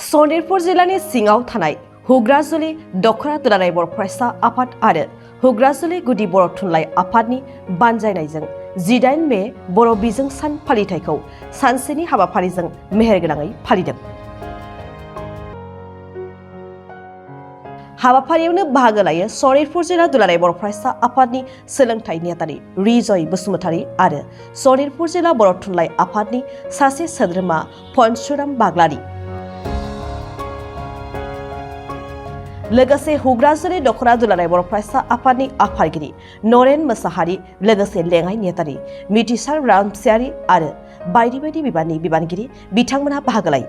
सनितपुर जिल्लानि सिङाव थानाय हुग्राजुलि दखरा दुलाराय बर' फरायसा आफाद आरो हुग्राजुलि गुदि बर' थुनलाइ आफादनि बानजायनायजों 18 मे बर' बिजों सान फालिथायखौ सानसेनि हाबाफारिजों मेहेरगोनाङै फालिदों। हाबाफारियावनो बाहागो लायो सनितपुर जिल्ला दुलाराय बर' फरायसा आफादनि सोलोंथाइ नेहाथारि रिजय बसुमतारी आरो सनितपुर जिल्ला बर' थुनलाइ आफादनि सासे सोद्रोमा पनसुराम बाग्लारि। लोगोसे हुग्राजुलि दखरा दुलाराय बर' फरायसा आफादनि आफादगिरि नरेन मोसाहारि, लोगोसे लेङाइ नेहाथारि मिथिसार रामसियारि आरो बायदि बायदि बिबाननि बिबानगिरि बिथांमोनहा बाहागो लायो।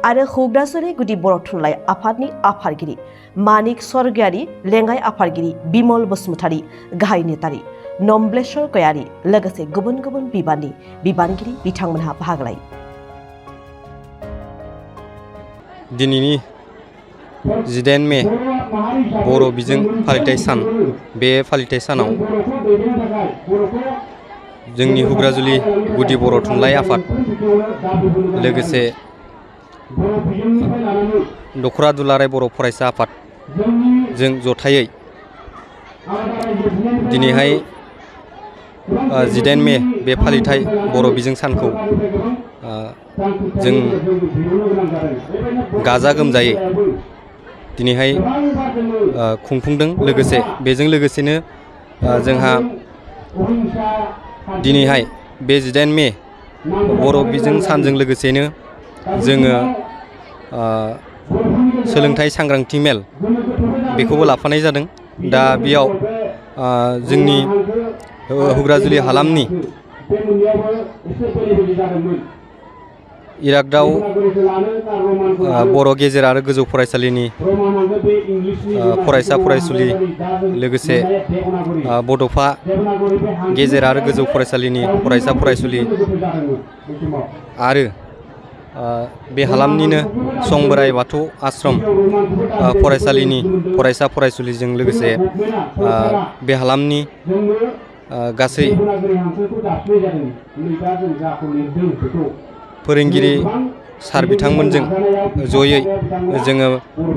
आरो हुग्राजुलि गुदि बर' थुनलाइ आफादनि आफादगिरि मानिक स्वर्गियारि, लेङाइ आफादगिरि बिमल बसुमतारी, गाहाय नेहाथारि नम्ब्लेश्वर गयारि, लोगोसे गुबुन गुबुन बिबाननि बिबानगिरि बिथांमोनहा बाहागो लायो। दिनैनि 18 मे बर' बिजों फालिथाय सान, बे फालिथाय सानाव जोंनि हुग्राजुलि गुदि बर' थुनलाइ आफाद लोगोसे दखरा दुलाराय बर' फरायसा आफाद जों जथायै दिनैहाय 18 मे बे फालिथाय बर' बिजों सानखौ जों गाजा गोमजायै दिनैहाय खुंफुंदों। लोगोसे बेजों लोगोसेनो जोंहा दिनैहाय बे 18 मे बर' बिजों सानजों लोगोसेनो जोङो सोलोंथाइ सांग्रांथि मेल बेखौबो लाफानाय जादों। दा बेयाव जोंनि हुग्राजुलि हालामनि इरागदाव बर' गेजेर आरो गोजौ फरायसालिनि फरायसा फरायसुलि, लोगोसे बड'फा गेजेर आरो गोजौ फरायसालिनि फरायसा फरायसुलि आरो बे हालामनिनो संबोराइ बाथौ आश्रम फरायसालिनि फरायसा फरायसुलिजों लोगोसे बे हालामनि गासै फोरोंगिरि सार बिथांमोनजों जयै जोङो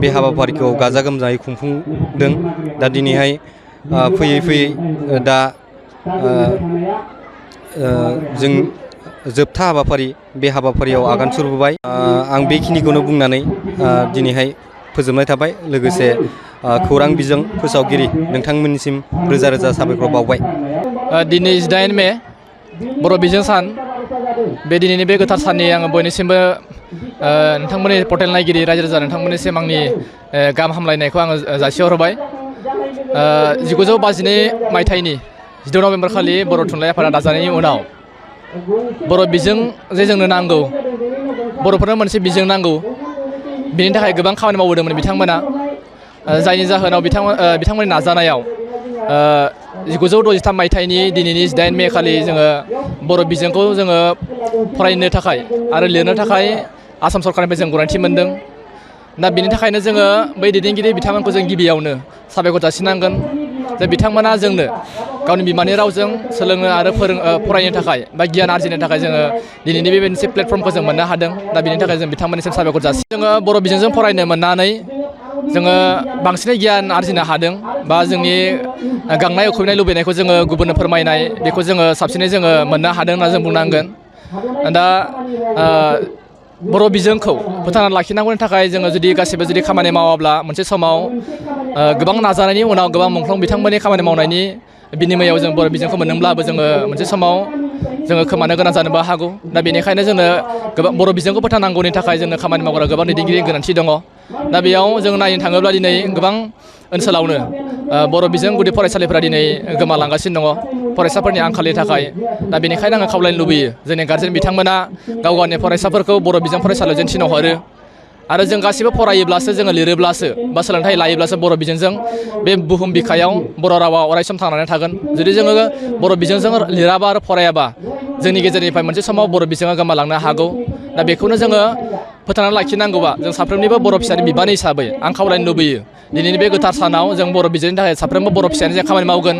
बे हाबाफारिखौ गाजा गोमजायै खुंफुंदों। दा दिनैहाय फैयै फैयै दा जों जोबथा हाबाफारि, बे हाबाफारियाव आगान सुरबोबाय। आं बेखिनिखौनो बुंनानै दिनैहाय फोजोबनाय थाबाय। लोगोसे खौरां बिजों फोसावगिरि नोंथांमोननिसिम रोजा रोजा साबायखर बावबाय। दिनै 18 मे बर' बिजों सान, बे दिनैनि बे गोथार साननि आङो बयनिसिमबो नोंथांमोननि पर्टेल नायगिरि रायजो राजा नोंथांमोननिसिम आंनि गाहाम हामलायनायखौ आङो जासिहरबाय। 1952 मायथाइनि 16 नभेम्बर खालि बर' थुनलाइ आफादा दाजानायनि उनाव बर' बिजों जे जोंनो नांगौ, बर'फोरनो मोनसे बिजों नांगौ, बिनि थाखाय गोबां खामानि मावबोदोंमोन बिथांमोना। जायनि जाहोनाव बिथांमोननि नाजानायाव 1963 मायथाइनि दिनैनि 18 मे खालि जोङो बर' बिजोंखौ जोङो फरायनो थाखाय आरो लिरनो थाखाय आसाम सरकारनिफ्राय जों गनायथि मोनदों। दा बिनि थाखायनो जोङो बै दैदेनगिरि बिथांमोनखौ जों गिबियावनो साबायखर जासिनांगोन जे बिथांमोना जोंनो गावनि बिमानि रावजों सोलोंनो आरो फरायनो थाखाय बा गियान आरजिनो थाखाय जोङो दिनैनि बे मोनसे प्लेटफर्मखौ जों मोननो हादों। दा बिनि थाखाय जों बिथांमोननिसिम साबायखर जासियो। जोङो बर' बिजोंजों फरायनो मोननानै जोङो बांसिनै गियान आरजिनो हादों, बा जोंनि गांनाय उखैनाय लुबैनायखौ जोङो गुबुननो फोरमायनाय, बेखौ जोङो साबसिनै जोङो मोननो हादों होनना जों बुंनांगोन। दा बर' बिजोंखौ फोथांना लाखिनांगौनि थाखाय जोङो जुदि गासिबो खामानि मावाब्ला मोनसे समाव गोबां नाजानायनि उनाव गोबां मुंख्लं बिथांमोननि खामानि मावनायनि बिनिमयाव जों बर' बिजोंखौ मोनदोंब्लाबो जोङो मोनसे समाव जोङो खोमानो गोनां जानोबो हागौ। दा बेनिखायनो जोंनो गोबां बर' बिजोंखौ फोथांनांगौनि थाखाय जोंनो खामानि मावग्रा गोबां दैदेनगिरिनि गोनांथि दङ। दा बेयाव जों नायनो थाङोब्ला दिनै गोबां ओनसोलावनो बर' बिजों गुदि फरायसालिफोरा दिनै गोमालांगासिनो दङ फरायसाफोरनि आंखालनि थाखाय। दा बेनिखायनो आङो खावलायनो लुबैयो जोंनि गारजेन बिथांमोना गाव गावनि फरायसाफोरखौ बर' बिजों फरायसालियाव जेन थिनहरो। आरो जों गासिबो फरायोब्लासो, जोङो लिरोब्लासो बा सोलोंथाइ लायोब्लासो बर' बिजोंजों बे बुहुम बिखायाव बर' रावा अरायसम थांनानै थागोन। जुदि जोङो बर' बिजोंजों लिराबा आरो फरायाबा जोंनि गेजेरनिफ्राय मोनसे समाव बर' बिजोङा गोमालांनो हागौ। दा बेखौनो जोङो फोथांना लाखिनांगौबा जों साफ्रोमनिबो बर' फिसानि बिबान हिसाबै आं खावलायनो लुबैयो दिनैनि बे गोथार सानाव जों बर' बिजोंनि थाखाय साफ्रोमबो बर' फिसायानो जों खामानि मावगोन,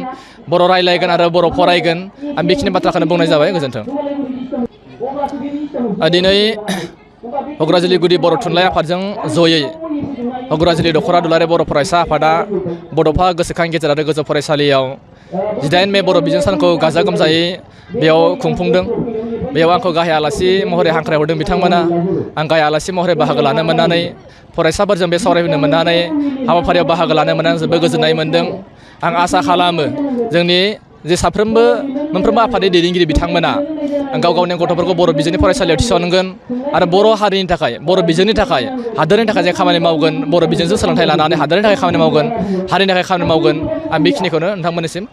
बर' रायज्लायगोन आरो बर' फरायगोन। आं बेखिनि बाथ्राखौनो बुंनाय जाबाय। गोजोन्थों। दिनै हग्राजुलि गुदि बर' थुनलाइ आफादजों जयै हग्राजुलि दख'रा दुलाराय बर' फरायसा आफादा बड'फा गोसोखां गेजेर आरो गोजौ फरायसालियाव 18 मे बर' बिजों सानखौ गाजा गोमजायै बेयाव खुंफुंदों। बेयाव आंखौ गाहाय आलासि महरै हांख्रायहरदों बिथांमोना। आं गाहाय आलासि महरै बाहागो लानो मोननानै फरायसाफोरजों बे सावरायनो मोननानै हाबाफारियाव बाहागो लानो मोननानै जोबोद गोजोननाय मोन्दों। आं आसा खालामो जोंनि जे मोनफ्रोमबो आफादनि दैदेनगिरि बिथांमोना गाव गावनि गथ'फोरखौ बर' बिजोंनि फरायसालियाव थिसनगोन आरो बर' हारिनि थाखाय बर' बिजोंनि थाखाय हादोरनि थाखाय जे खामानि मावगोन बर' बिजोंजों सोलोंथाइ लानानै हादोरनि थाखाय खामानि मावगोन हारिनि थाखाय खामानि मावगोन आं बेखिनिखौनो नोंथांमोननिसिम